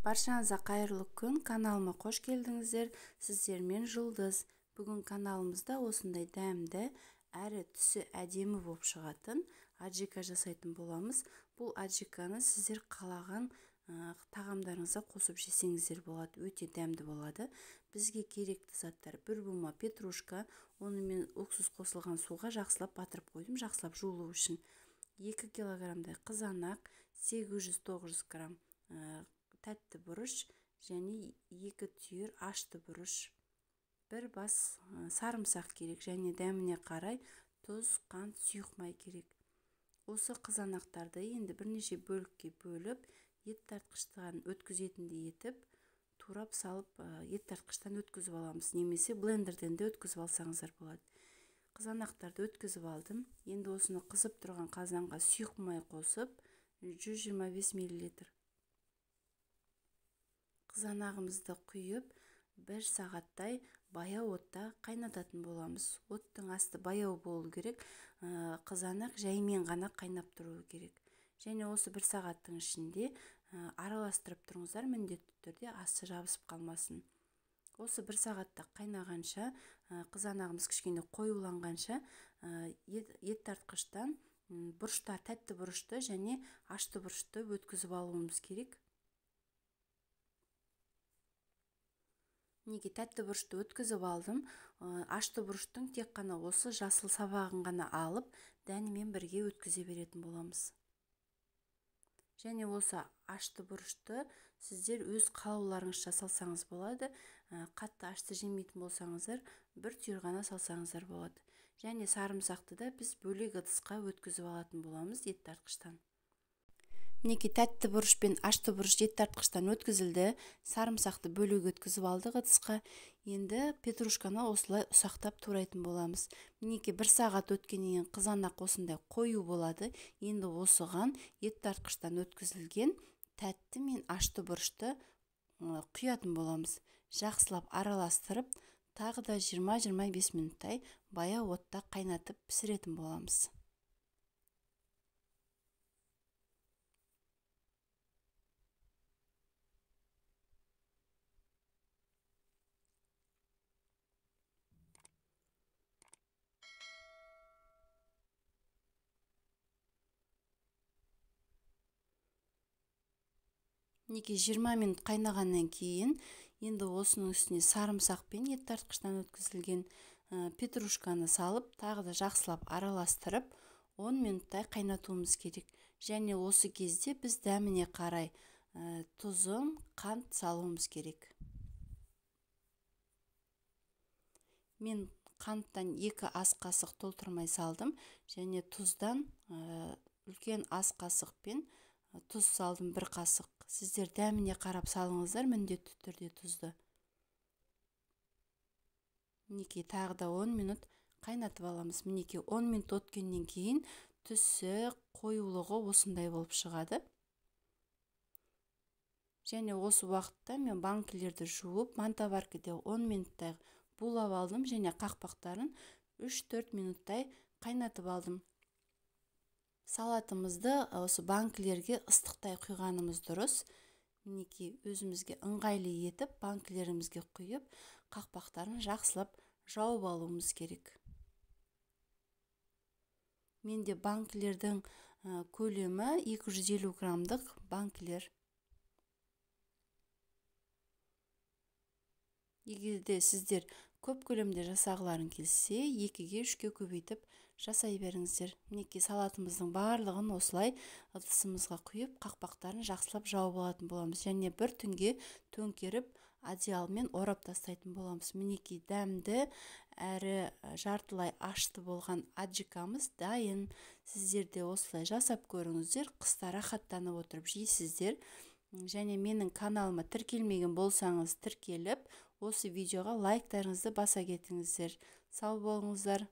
Баршаңызға қайырлы күн, каналыма қош келдіңіздер. Сіздермен Жұлдыз. Бүгін каналымызда осындай дәмді, әрі түсі әдемі болып шығатын аджика жасайтын боламыз. Бұл аджиканы сіздер қалаған тағамдарыңызға қосып жесеңіздер болады, өте дәмді болады. Бізге керекті заттар: бір бума петрушка, оны мен уксус қосылған суға жақсылап батырып қойдым, жақсылап жуылу үшін. 2 килограммдай қызанақ, 800-900 грамм тәтті бұрыш және 2 түйір ашты бұрыш, бір бас сарымсақ керек және дәміне қарай тұз, қант, сұйық май керек. Осы қызанақтарды енді бірнеше бөлікке бөліп, ет тартқыштан өткізетіндей етіп турап салып, ет тартқыштан өткізіп аламыз, немесе блендерден де өткізіп алсаңыздар болады. Қызанақтарды өткізіп алдым. Енді осыны қызып тұрған қазанға сұйық май қосып, 125 мл қызанағымызды құйып, бір сағаттай баяу отта қайнататын боламыз. Оттың асты баяу болу керек, қызанақ жаймен ғана қайнап тұруы керек. Және осы бір сағаттың ішінде араластырып тұрыңыздар, міндетті түрде асты жабысып қалмасын. Осы бір сағатта қайнағанша, қызанағымыз кішкене қоюланғанша, ет тартқыштан бұрыштар, тәтті бұрышты және ашты бұрышты өткізіп алуымыз керек. Неге тәтті бұрышты өткізіп алдым? Ашты бұрыштың тек қана осы жасыл сабағын ғана алып, дәнімен бірге өткізе беретін боламыз. Және осы ашты бұрышты сіздер өз қалауларыңызша салсаңыз болады. Қатты ашты жемейтін болсаңыздар, бір түйір ғана салсаңыздар болады. Және сарымсақты да біз бөлек ыдысқа өткізіп алатын боламыз ет тартқыштан. Мінекей тәтті бұрыш пен ашты бұрыш ет тартқыштан өткізілді. Сарымсақты бөлек өткізіп алдық ыдысқа. Енді петрушканы осылай ұсақтап турайтын боламыз. Мінекей бір сағат өткеннен кейін қызанақ осындай қою болады. Енді осыған ет тартқыштан өткізілген тәтті мен ашты бұрышты құятын боламыз. Жақсылап араластырып, тағы да 20-25 минуттай баяу отта қайнатып пісіретін боламыз. Мінекей 20 минут қайнағаннан кейін енді осының үстіне сарымсақ пен ет тартқыштан өткізілген петрушканы салып, тағы да жақсылап араластырып, 10 минуттай қайнатуымыз керек. Және осы кезде біз дәміне қарай тұзын, қант салуымыз керек. Мен қанттан 2 ас қасық толтырмай салдым, және тұздан үлкен ас қасықпен тұз салдым 1 қасық. Сіздер дәміне қарап салыңыздар, міндетті түрде тұзды. Мінекей тағы да 10 минут қайнатып аламыз. Мінекей 10 минут өткеннен кейін түсі, қоюлығы осындай болып шығады. Және осы уақытта мен банкілерді жуып, мантоваркіде 10 минуттай булап алдым және қақпақтарын 3-4 минуттай қайнатып алдым. Салатымызды осы банкілерге ыстықтай құйғанымыз дұрыс. Мінекей өзімізге ыңғайлы етіп банкілерімізге құйып, қақпақтарын жақсылап жауып алуымыз керек. Менде банкілердің көлемі 250 граммдық банкілер. Егер де сіздер көп көлемде жасағыларың келсе, 2-ге 3-ге көбейтіп жасай беріңіздер. Мінекей салатымыздың барлығын осылай ыдысымызға құйып, қақпақтарын жақсылап жауып алатын боламыз. Және бір түнге төңкеріп, одеялмен орап тастайтын боламыз. Мінекей дәмді әрі жартылай ашты болған аджикамыз дайын. Сіздер де осылай жасап көріңіздер, қыста рахаттанып отырып жейсіздер. Және менің каналыма тіркелмеген болсаңыз тіркеліп, осы видеоға лайктарыңызды баса кетіңіздер. Сау болыңыздар.